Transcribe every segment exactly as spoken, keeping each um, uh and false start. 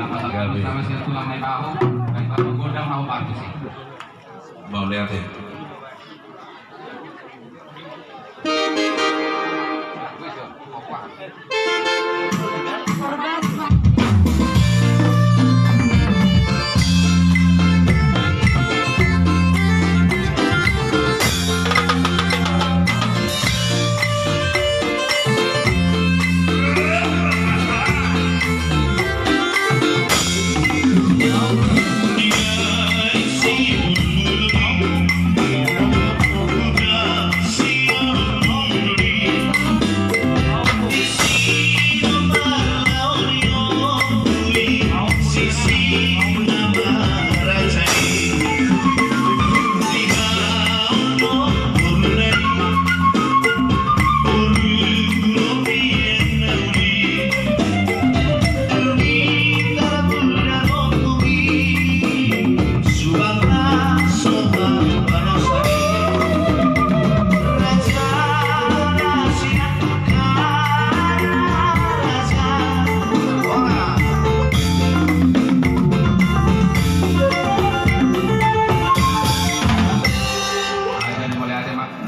Gabe. Sama si tulang na di bahu, baik bahu godang na umpar tu si. Mauliate.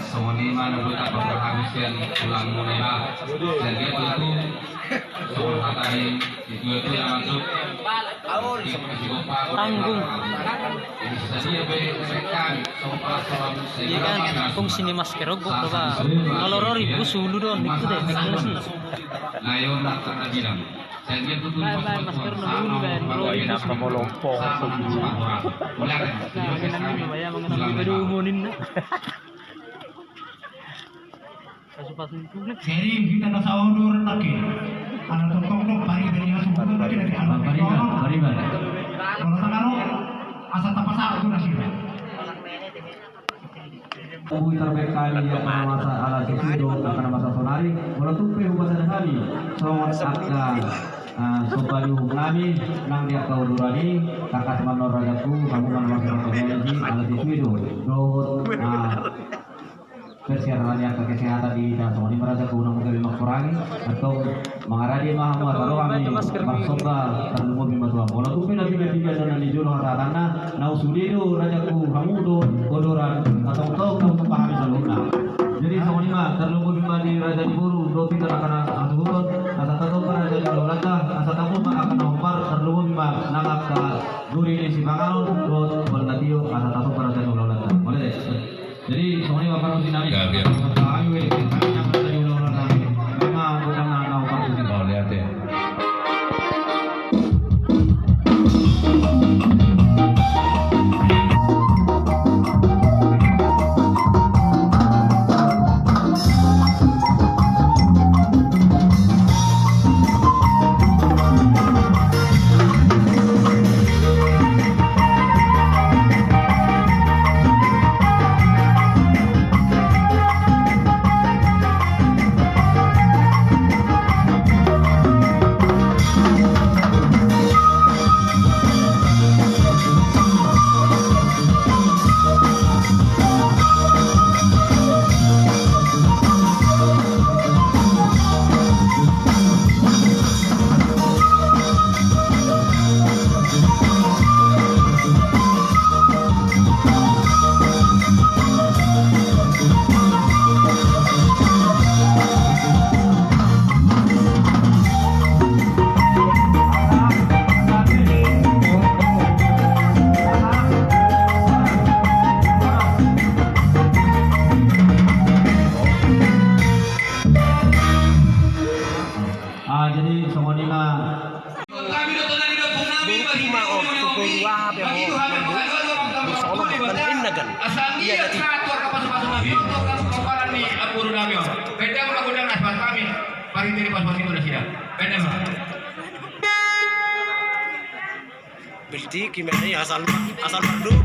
Songon i ma na boi tapasahat hami sian tulangmuna i ma. Jadi tontu songon hata ni situa-tua na mandok, tanggung. Jadi sadia pe kami sopa solam. Iya kan, fungsi ni masker, oh, gok do ba. Kalau rori busu ulu don, itu deh, fungsi. Na i on na bilang. Bae, bae, masker na ulu bae, bro. Ina pamolompong. Nah, ina ulu bae, mangan ulu bae do monin na. Jadi hita na saodo renaki. Ala tongtong do pari bani asu. Pari, pari, pari. Kalau tangan asa tapasa aku nasi. Bui tarbekali di angka na masa ala sisi do angka na masa sonari. Molo tung pe hupasahat hami songon angka, ah, somba ni uhum nami nang di angka uduran i, tangkas ma on rajaku, hamu ma na masa sonari ala sisi do. Dohot, ah, persiaran ni angka kesehatan di hita, songon i ma rajaku, unang gabe mangkurangi, antong mangarade ma hamu asa ro hami marsomba, tarlumobi ma tu hamu. Molo tung pe na piga-piga na di jolo hasahatanna, na sude do rajaku, hamu do uduran, antong tong na usomba hami saluhutna. Jadi songon i ma, tarlumobi ma di raja ni boru dohot hita angka na hasuhuton, asa tasomba raja ni hulahulanta, asa tabuat ma angka na hombar, tarlumobi ma nang angka duri ni sipanganon dohot boan na tio, asa tasomba raja ni hulahulanta. Boleh deh. Jadi songon i ma parhobas nami. Gabe. Ayo, eh, kami yang ada di ulang-ulang nami. Memang bukan na, na parhobas. Mauliate. Ah, jadi songon i ma. Bukti ma on tu puluh aha pe ho. Bursa ono bukan inna kan. Iya jadi. Berdiki ma i asal, asal marduk.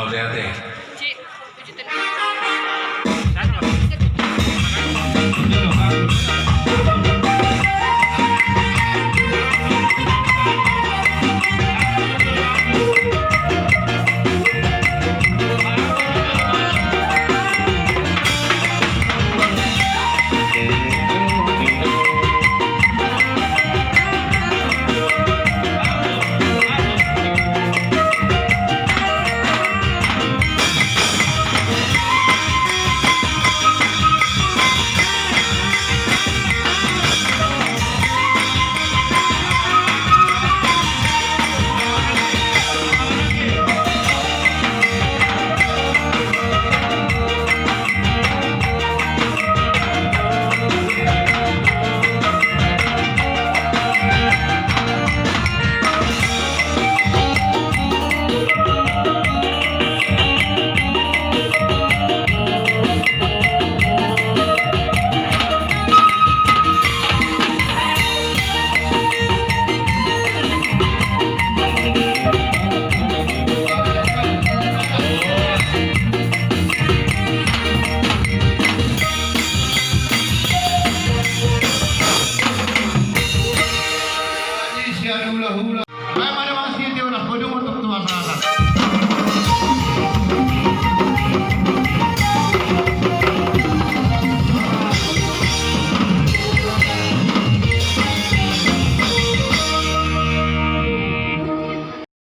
Mauliate.